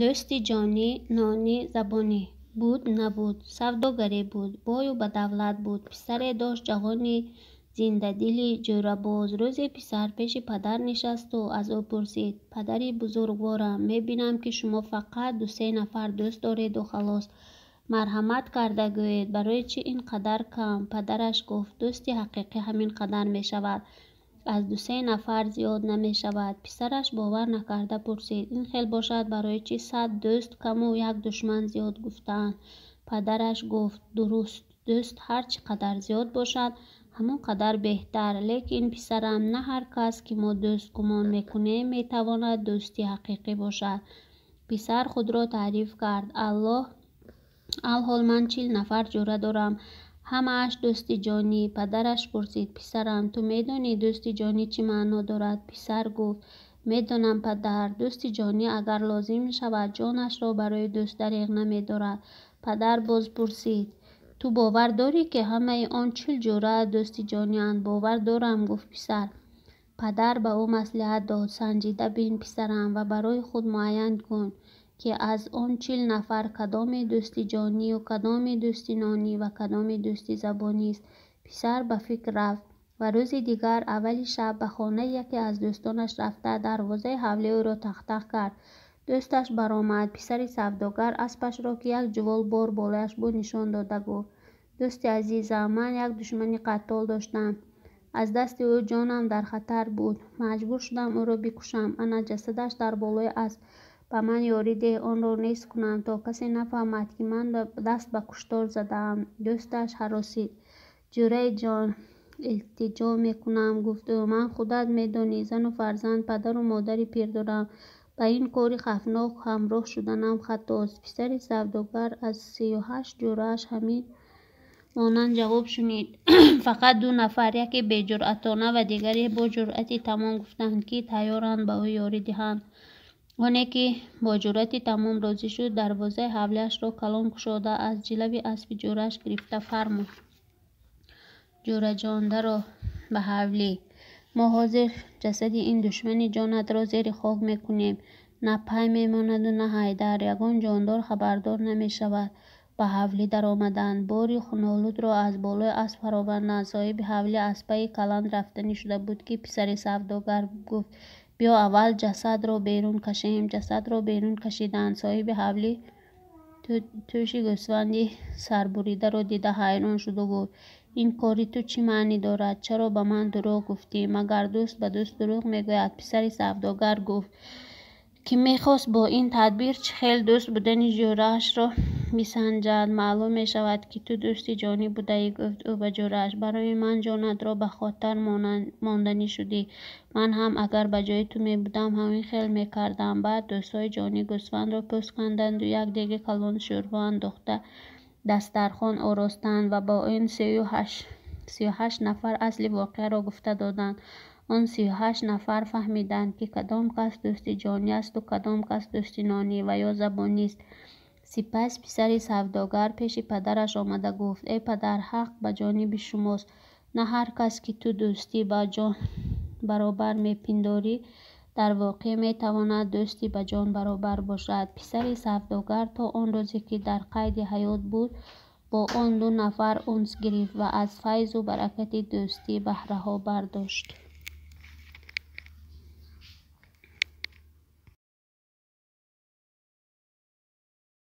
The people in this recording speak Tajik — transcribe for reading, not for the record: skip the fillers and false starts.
Дӯсти ҷонӣ, нони, забонӣ. Буд, набуд, савдогаре буд, бою бадавлат буд. Писаре дошт ҷавони зиндадили ҷӯрабоз. Рӯзе писар пеши падар нишасту аз ӯ пурсид: «Падари бузургворам, мебинам, ки шумо фақат ду-се нафар дӯст дореду халос. Марҳамат карда гӯед, барои чӣ ин қадар кам?» Падараш гуфт: «Дӯсти ҳақиқӣ ҳамин қадар мешавад, аз ду-се нафар зиёд намешавад». Писараш бовар накарда пурсид: «Ин хел бошад, барои чӣ 100 дӯст каму як душман зиёд гуфтаанд?» Падараш гуфт: «Дуруст, дӯст ҳар чӣ қадар зиёд бошад, ҳамон қадар беҳтар. Лекин, писарам, на ҳар кас, ки мо дӯст гумон мекунем, метавонад дӯсти ҳақиқӣ бошад». Писар худро таъриф кард: «Алҳол ман 40 нафар ҷӯра дорам, ҳамааш дӯсти ҷонӣ». Падараш пурсид: «Писарам, ту медонӣ, дӯсти ҷонӣ чӣ маъно дорад?» Писар гуфт: «Медонам, падар. Дӯсти ҷонӣ агар лозим шавад, ҷонашро барои дӯст дареғ намедорад». Падар боз пурсид: «Ту бовар дорӣ, ки ҳамаи он 40 ҷӯраат дӯсти ҷонианд?» «Бовар дорам», гуфт писар. Падар ба ӯ маслиҳат дод: «Санҷида бин, писарам, ва барои худ муайян кун, ки аз он 40 нафар кадоме дӯсти ҷонию кадоме дӯсти нонӣ ва кадоме дӯсти забонист». Писар ба фикр рафт ва рӯзи дигар аввали шаб ба хонаи яке аз дӯстонаш рафта, дарвозаи ҳавлии ӯро тақ-тақ кард. Дӯсташ баромад. Писари савдогар аспашро, ки як ҷувол бор болояш буд, нишон дода гуфт: «Дӯсти азизам, ман як душмани қаттол доштам. Аз дасти ӯ ҷонам дар хатар буд. Маҷбур шудам ӯро бикушам. Ана ҷасадаш дар болои асп. Ба ман ёрӣ деҳ, онро нест кунам, то касе нафаҳмад, ки ман даст ба куштор задаам». Дӯсташ ҳаросид. «Ҷӯраи ҷон, илтиҷо мекунам», гуфт ӯ, «ман, худат медонӣ, зану фарзанд, падару модари пир дорам. Ба ин кори хавфнок ҳамроҳ шуданам хатост». Писари савдогар аз 38 ҷӯрааш ҳамин монанд ҷавоб шунид. Фақат ду нафар, яке беҷуръатона ва дигаре бо ҷуръати тамом гуфтанд, ки тайёранд ба ӯ ёрӣ диҳанд. Оне ки бо ҷуръати тамом розӣ шуд, дарвозаи ҳавлиашро калон кушода, аз ҷилави аспи ҷӯрааш гирифта фармуд: «Ҷӯраҷон, даро ба ҳавлӣ. Мо ҳозир ҷасади ин душмани ҷонатро зери хок мекунем. На пай мемонаду, на ҳайдар. Ягон ҷондор хабардор намешавад». Ба ҳавлӣ даромаданд. Бори хунолудро аз болои асп фароварданд. Соҳиби ҳавлӣ аз пайи каланд рафтанӣ шуда буд, ки писари савдогар гуфт: «Биё, аввал ҷасадро берун кашем». Ҷасадро берун кашиданд. Соҳиби ҳавлӣ тӯши гӯсфанди сарбуридаро дида ҳайрон шуду гуфт: «Ин кори ту чӣ маънӣ дорад? Чаро ба ман дурӯғ гуфтӣ? Магар дӯст ба дӯст дурӯғ мегӯяд?» Писари савдогар гуфт, ки мехост бо ин тадбир чӣ хел дӯст будани ҷӯраашро бисанҷад. «Маълум мешавад, ки ту дӯсти ҷонӣ будаӣ», гуфт ӯ ба ҷӯрааш. «Барои ман ҷонатро ба хотар монданӣ шудӣ. Ман ҳам агар ба ҷои ту мебудам, ҳамин хел мекардам». Баъд дӯстҳои ҷонӣ гӯсфандро пӯст канданду як деги калон шӯрбо андохта, дастархон оростанд ва ба он 38 нафар асли воқеаро гуфта доданд. Он 38 нафар фаҳмиданд, ки кадом кас дӯсти ҷонӣ асту кадом кас дӯсти нонӣ ва ё забонист. Сипас писари савдогар пеши падараш омада гуфт: «Эй падар, ҳақ ба ҷониби шумост. На ҳар кас, ки ту дӯстӣ ба ҷон баробар мепиндорӣ, дар воқеъ метавонад дӯсти ба ҷон баробар бошад». Писари савдогар то он рӯзе, ки дар қайди ҳаёт буд, бо он ду нафар унс гирифт ва аз файзу баракати дӯстӣ баҳраҳо бардошт.